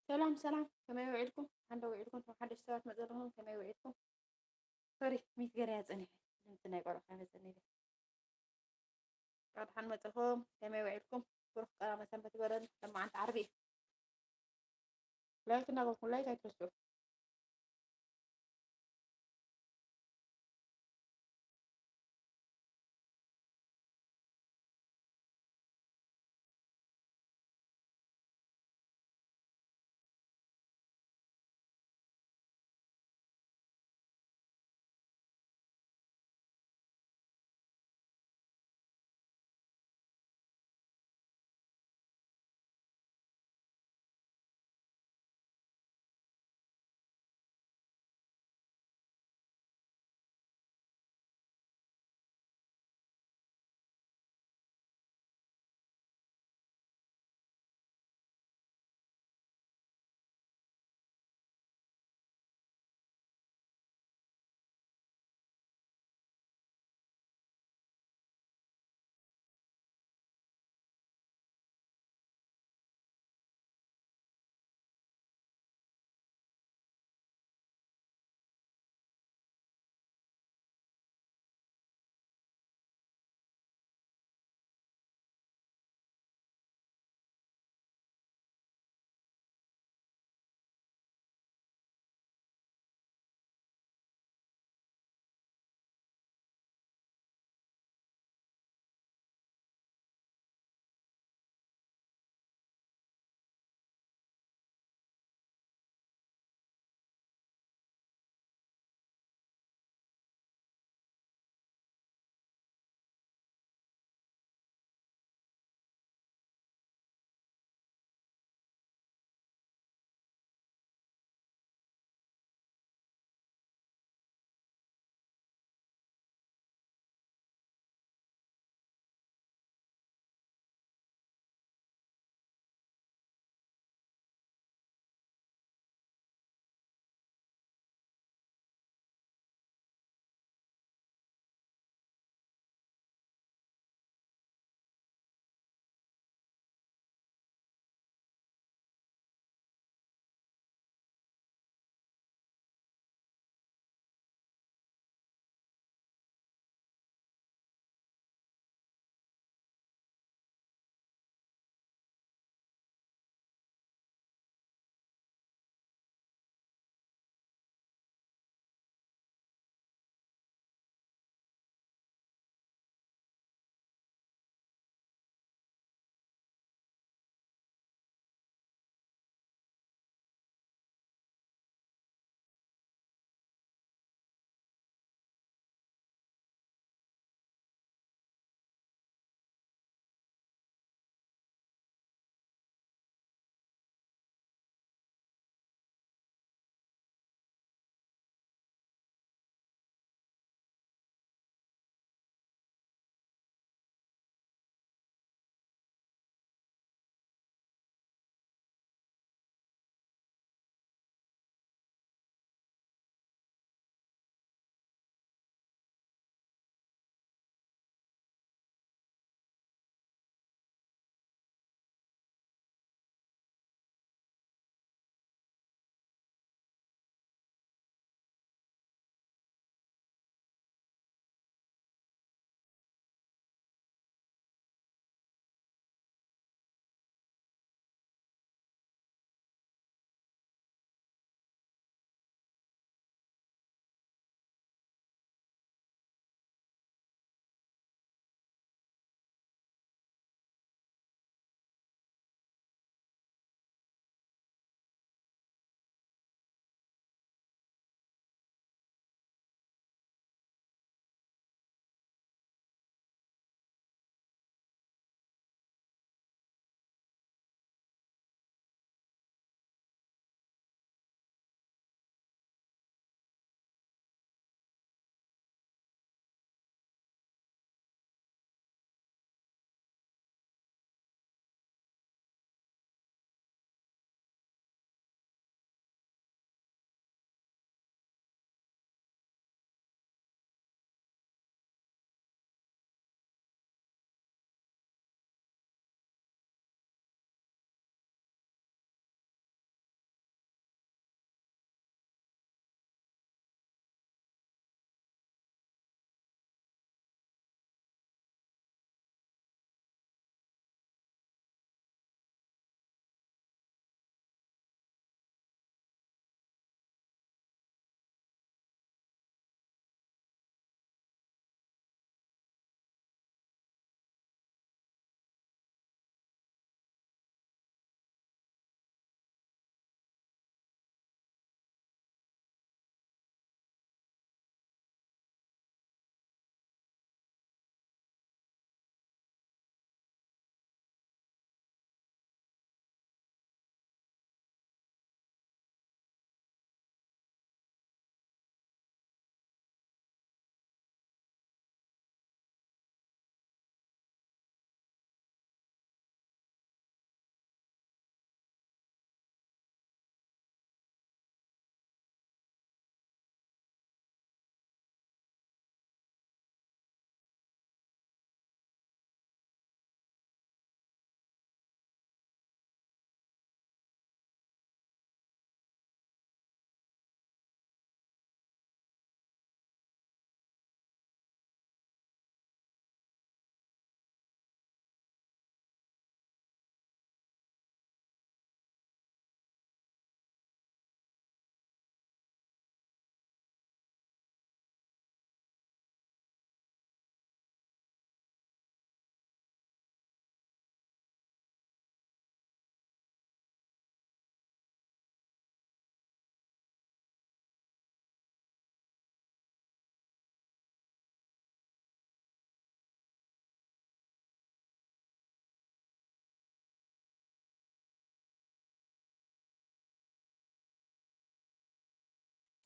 ሰላም ሰላም፣ ከመይ ውዒልኩም? ሓንዶ ውዒልኩም? እቶም ሓደሽቲ ሰባት መፅ ዘለኹም ከመይ ውዒልኩም? Sorry፣ mute ገይረያ ፀኒሐ፣ ድምፂ ናይ ቆልዑ ከይመፀኒ ኢለ። ድሓን መፅኹም፣ ከመይ ውዒልኩም? ብሩኽ ቀዳመ ሰንበት ይበለኒ። ሎማዓንቲ ዓርቢ እዩ። Like እናገበርኩም፣ like ኣይትረስዑ።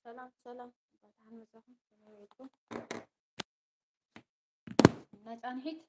ሰላም ሰላም፣ እንኳን መጻኹም። ከመይ ውዒልኩም? እና ፃንሒት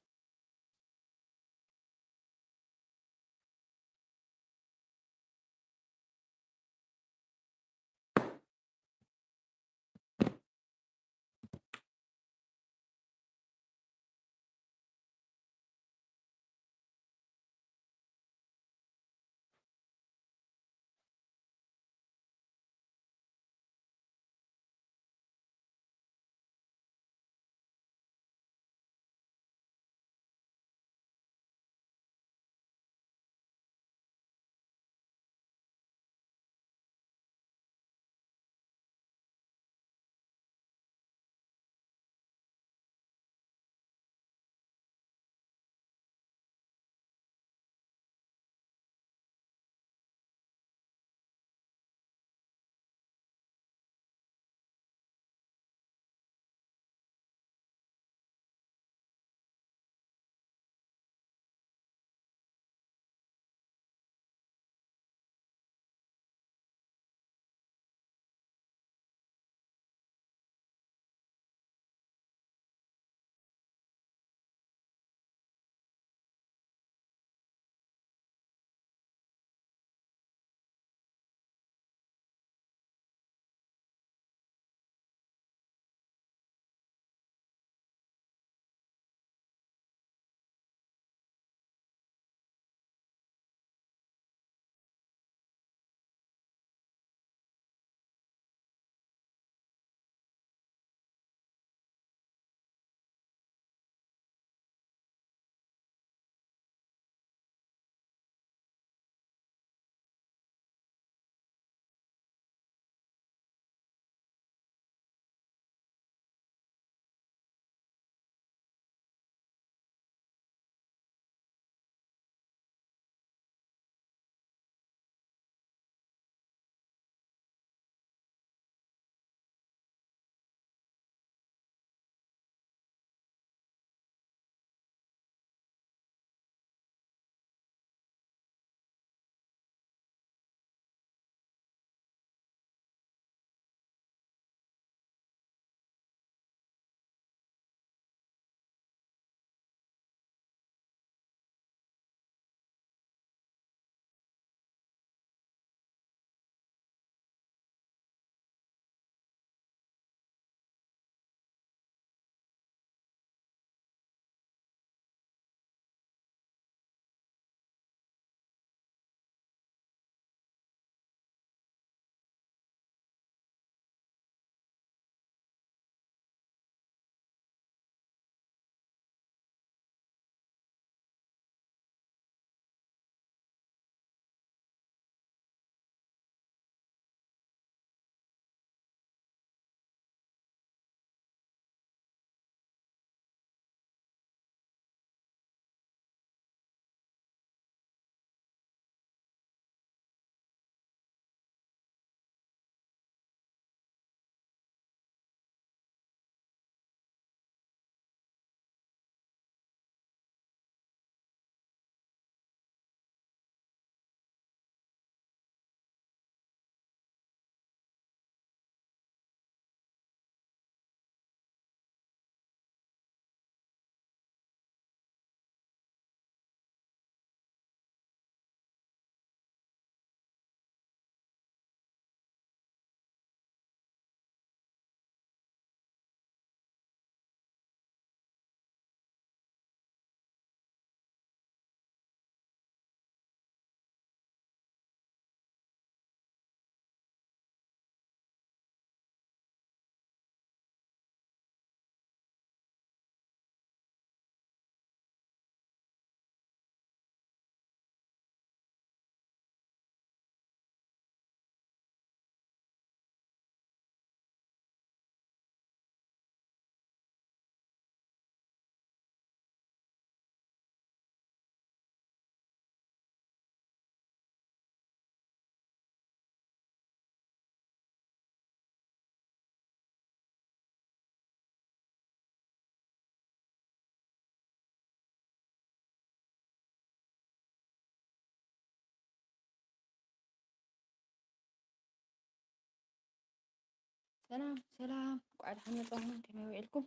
ሰላም ሰላም፣ እንኳዕ ደሓን መጻኹም። ከመይ ውዒልኩም?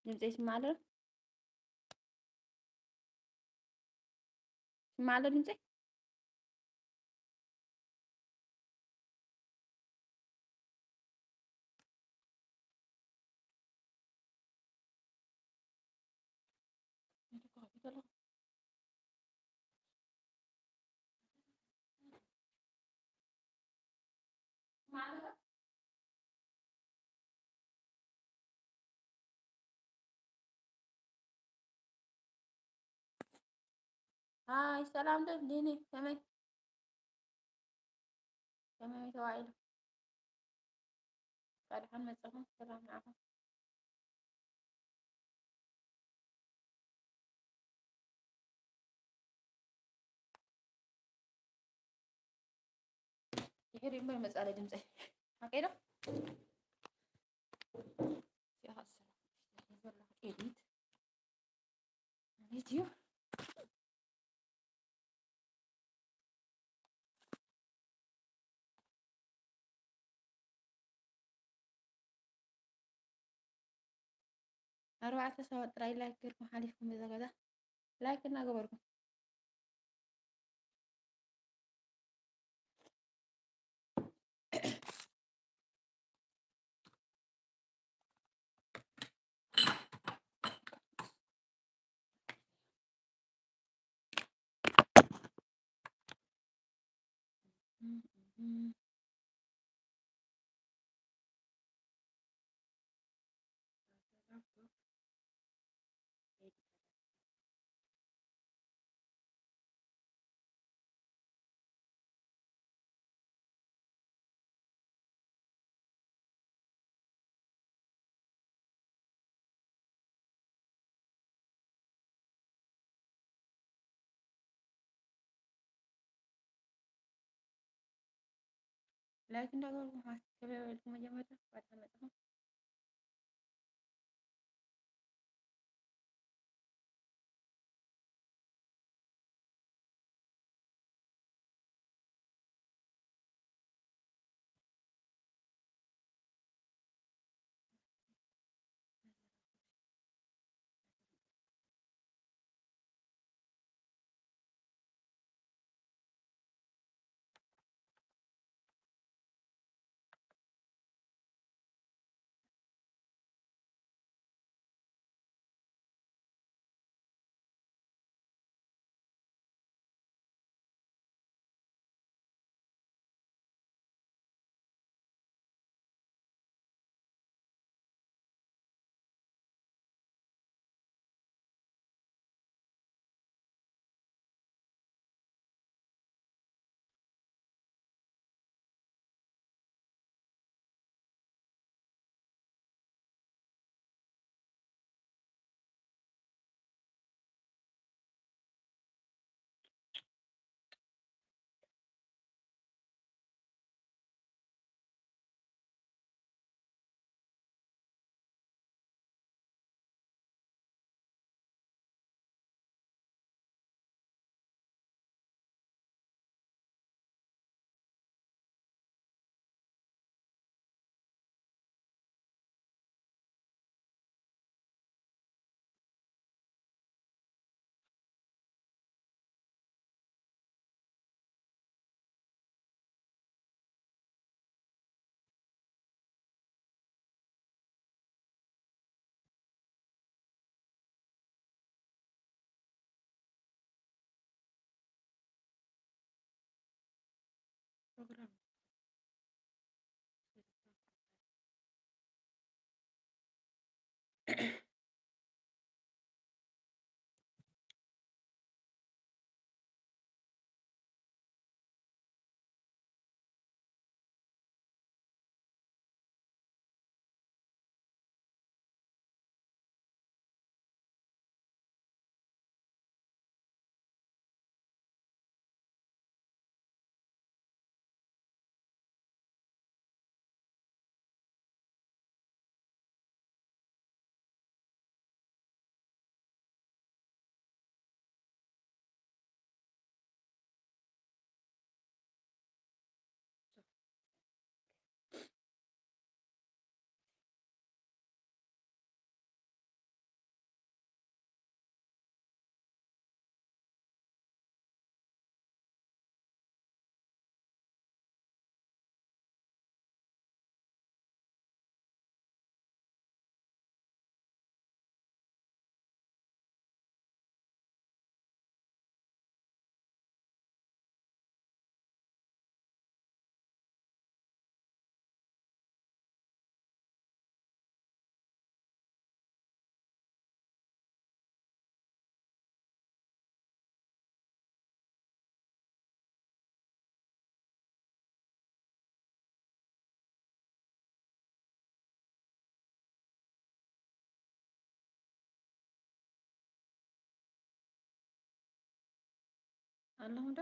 ድምፀይ ይስማዕ ኣሎ? ይስማዕ ኣሎ ድምፀይ? ሃይ፣ ሰላም ዶ ዲኒ? ከመይ ከመይ ተዋዒሉ? እንኳዕ ደሓን መጻኹም። ሰላም ንዓኹም። ድሕሪ እምበር መፃለ ድምፀይ ሓቀይ ዶ? እዚኣ ዘለኹ edit ማለት እዩ። 4 ሰባት ጥራይ like ገይርኩም ሓሊፍኩም። በዛ ገዛ like እናገበርኩም like እንዳገበርኩም ከመይ ውዒልኩም? መጀመርታ እንኳዕ ደሓን መጻኹም። ፕሮግራም ኣለኹም ዶ?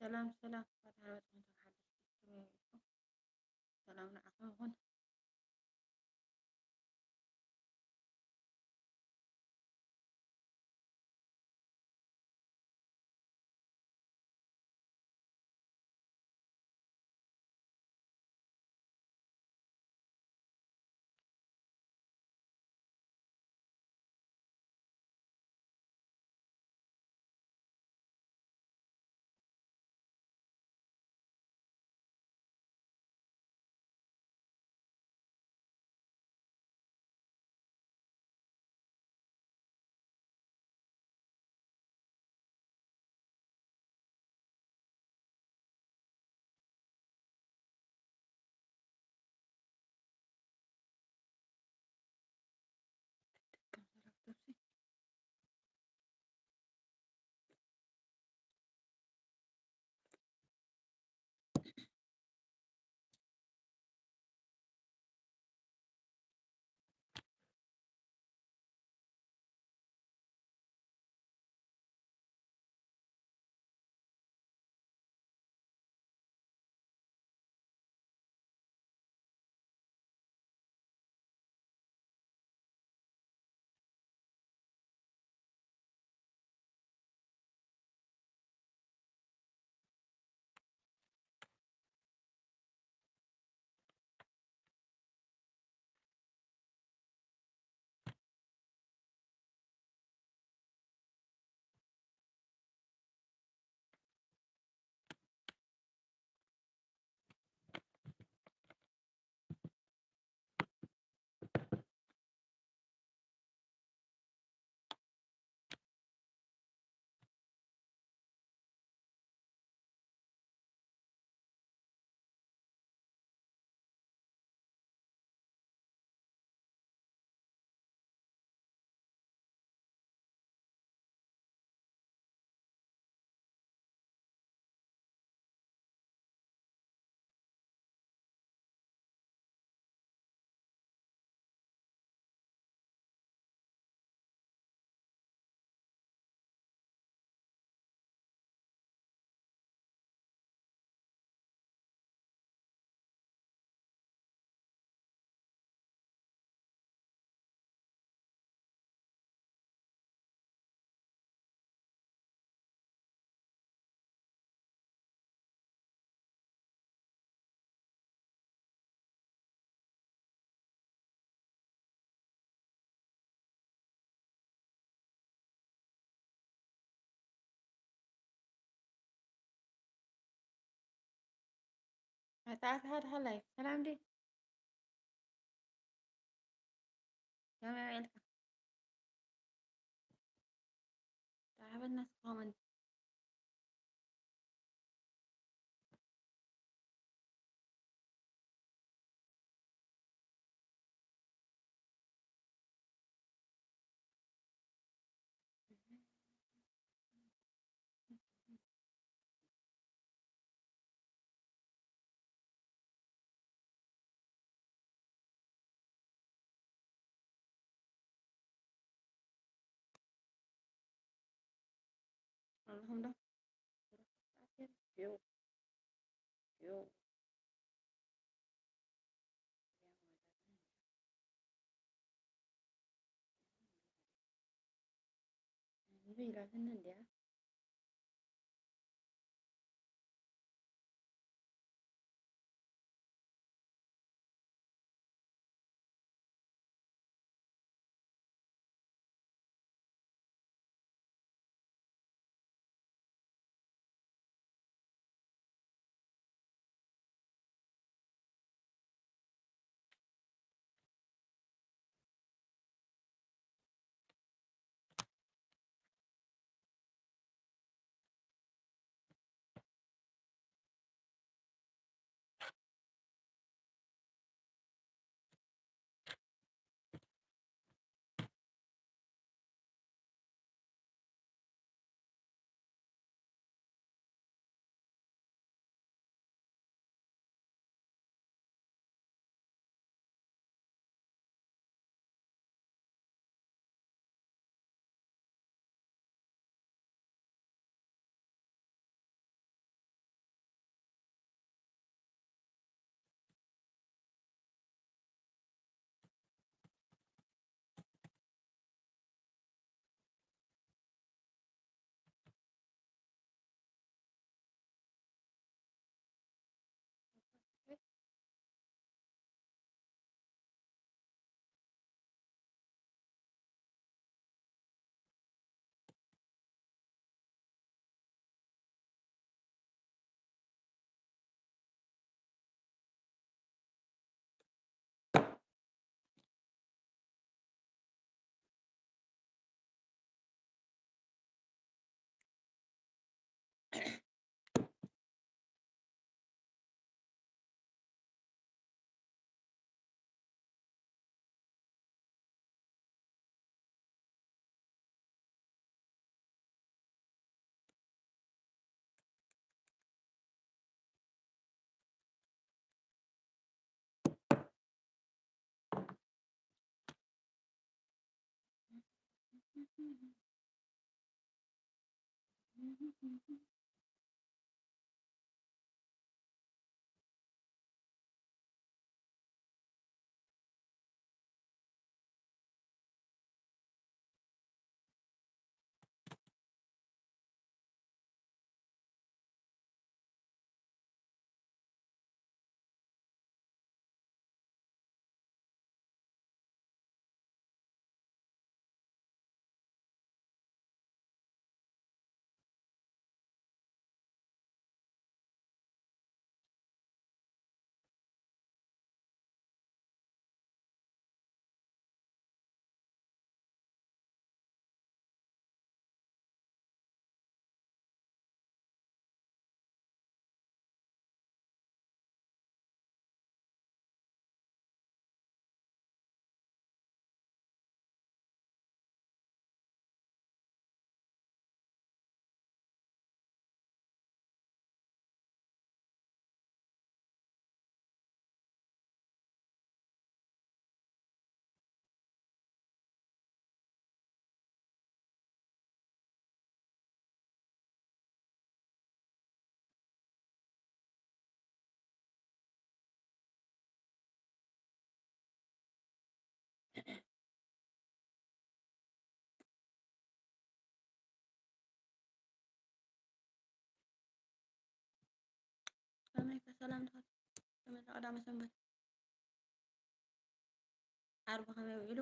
ሰላም ሰላም፣ ፋታና መፅኹም ሓደሽቲ፣ ከመይ ውዒልኩም? ሰላም ንዓኹም ይኹን። ተኣትኻ live ሰላም ዲ ከመይ ውዒልካ? ፃሓፈልና እስኪ comment። ኣለኹም ዶ? ዮ ኢላትና እንዲያ። ከመይ ከሰላም ትኸድ? ከመይ ቀዳመ ሰንበት ዓርቢ ከመይ ውዒሉ?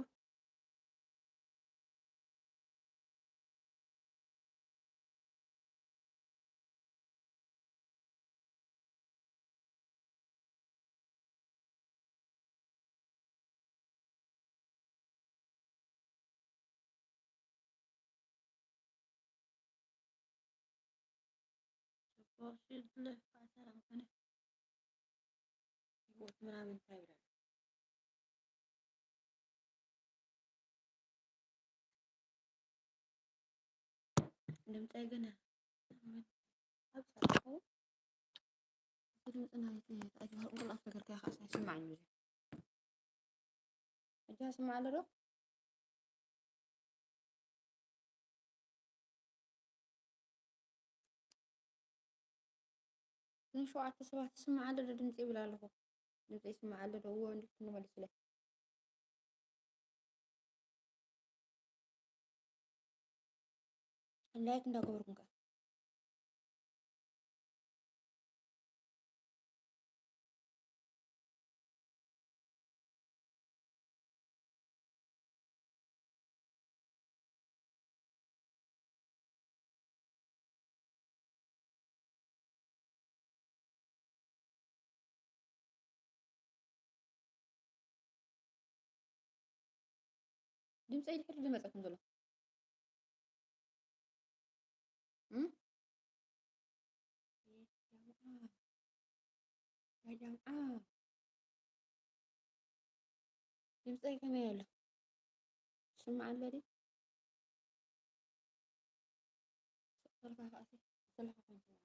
ሰላም ኮነ ህይወት ምናምን እንታይ ይብላል። ድምፀይ ግን ኣብ ድምፂ ናይ እንቁላል ተገርካ ከዓ ይስማዓኒ እዩ። ሕጂ ስማዕ ኣሎ ዶ? ንሸውዓተ ሰባት ይስማዕ ኣሎ ዶ ድምፂ ይብል ኣለኹ። ድምፂ ይስማዕ ኣሎ ዶ? እዎ እንድትመልሱለይ። Like እንዳገበርኩም ከዓ ድምፀይ ድሕሪ ዝመፀኩም ዘሎ يا جماعة ድምፀይ ከመይ ኣሎ? ይስማዕ ኣሎ ድዩ? ዘለካ ኮይኑ የተደነቀ ነው።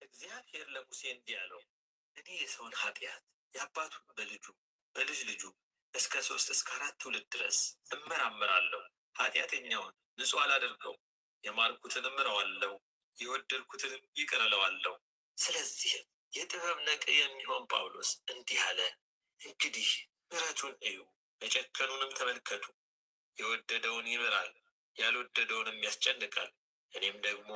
እግዚአብሔር ለሙሴ እንዲህ አለው፣ እኔ የሰውን ኃጢአት የአባቱን በልጁ በልጅ ልጁ እስከ 3 እስከ 4 ትውልድ ድረስ እመራመራለሁ። ኃጢአተኛውን ንጹሕ አላደርገው፣ የማርኩትንም እምረዋለሁ፣ የወደድኩትንም ይቅር እለዋለሁ። ስለዚህም የጥበብ ነቅ የሚሆን ጳውሎስ እንዲህ አለ፣ እንግዲህ ምሕረቱን እዩ፣ መጨከኑንም ተመልከቱ። የወደደውን ይምራል፣ ያልወደደውንም ያስጨንቃል። እኔም ደግሞ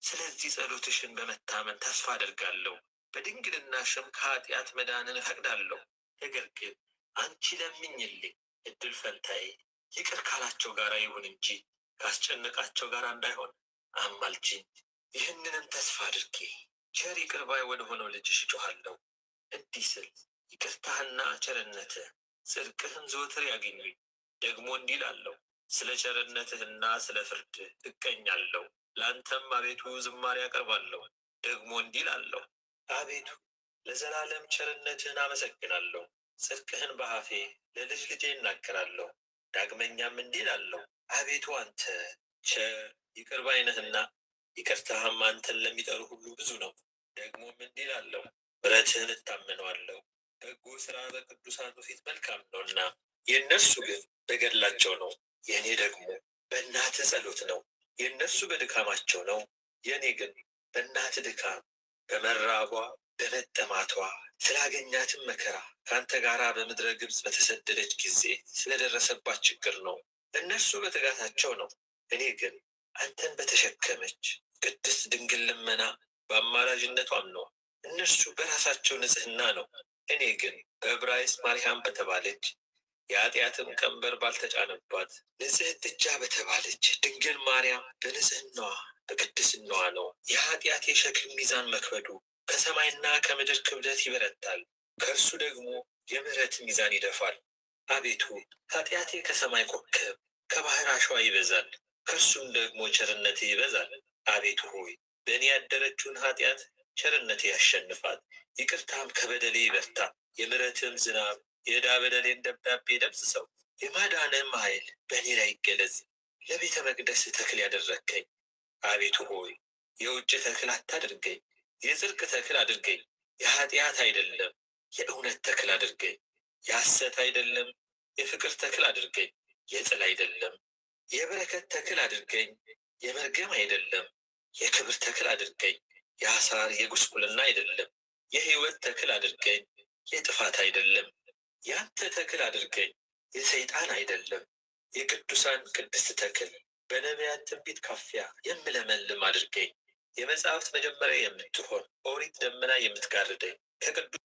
ስለዚህ ጸሎትሽን በመታመን ተስፋ አደርጋለሁ፣ በድንግልናሽም ከኃጢአት መዳንን እፈቅዳለሁ። ነገር ግን አንቺ ለምኝልኝ፣ እድል ፈንታዬ ይቅር ካላቸው ጋር ይሁን እንጂ ካስጨነቃቸው ጋር እንዳይሆን አማልጅኝ። ይህንንም ተስፋ አድርጌ ቸር ይቅር ባይ ወደ ሆነው ልጅሽ እጮኻለሁ። እንዲህ ስል ይቅርታህና ቸርነትህ ጽድቅህም ዘወትር ያገኙኝ። ደግሞ እንዲህ እላለሁ፣ ስለ ቸርነትህና ስለ ፍርድህ እቀኛለሁ፣ ለአንተም አቤቱ ዝማሬ አቀርባለሁ። ደግሞ እንዲህ እላለሁ፣ አቤቱ ለዘላለም ቸርነትህን አመሰግናለሁ፣ ጽድቅህን በአፌ ለልጅ ልጄ እናገራለሁ። ዳግመኛም እንዲህ እላለሁ፣ አቤቱ አንተ ቸር ይቅር ባይ ነህና ይቅርታህም አንተን ለሚጠሩ ሁሉ ብዙ ነው። ደግሞም እንዲህ እላለሁ፣ ምሕረትህን እታመነዋለሁ፣ በጎ ሥራ በቅዱሳኑ ፊት መልካም ነውና፣ የእነርሱ ግን በገድላቸው ነው፣ የእኔ ደግሞ በእናትህ ጸሎት ነው። የእነርሱ በድካማቸው ነው፣ የእኔ ግን በእናትህ ድካም በመራቧ በመጠማቷ ስላገኛትም መከራ ከአንተ ጋር በምድረ ግብፅ በተሰደደች ጊዜ ስለደረሰባት ችግር ነው። እነርሱ በትጋታቸው ነው፣ እኔ ግን አንተን በተሸከመች ቅድስት ድንግል ልመና በአማላጅነቷም ነው። እነርሱ በራሳቸው ንጽሕና ነው፣ እኔ ግን በዕብራይስጥ ማርያም በተባለች የኃጢአትም ቀንበር ባልተጫነባት ንጽሕት እጃ በተባለች ድንግል ማርያም በንጽሕናዋ በቅድስናዋ ነው። የኃጢአት የሸክም ሚዛን መክበዱ ከሰማይና ከምድር ክብደት ይበረታል፣ ከእርሱ ደግሞ የምሕረት ሚዛን ይደፋል። አቤቱ ኃጢአቴ ከሰማይ ኮከብ ከባሕር አሸዋ ይበዛል፣ ከእርሱም ደግሞ ቸርነትህ ይበዛል። አቤቱ ሆይ በእኔ ያደረችውን ኃጢአት ቸርነትህ ያሸንፋት፣ ይቅርታም ከበደሌ ይበርታ። የምሕረትህም ዝናብ የዕዳ በደሌን ደብዳቤ ደምስሰው፣ የማዳንህም ኃይል በእኔ ላይ ይገለጽ። ለቤተ መቅደስ ተክል ያደረግከኝ አቤቱ ሆይ የውጭ ተክል አታድርገኝ፣ የጽድቅ ተክል አድርገኝ፣ የኃጢአት አይደለም። የእውነት ተክል አድርገኝ፣ የሐሰት አይደለም። የፍቅር ተክል አድርገኝ፣ የጥል አይደለም። የበረከት ተክል አድርገኝ፣ የመርገም አይደለም። የክብር ተክል አድርገኝ፣ የአሳር የጉስቁልና አይደለም። የሕይወት ተክል አድርገኝ፣ የጥፋት አይደለም። ያንተ ተክል አድርገኝ፣ የሰይጣን አይደለም። የቅዱሳን ቅድስት ተክል በነቢያት ትንቢት ካፊያ የምለመልም አድርገኝ። የመጽሐፍት መጀመሪያ የምትሆን ኦሪት ደመና የምትጋርደኝ ከቅዱስ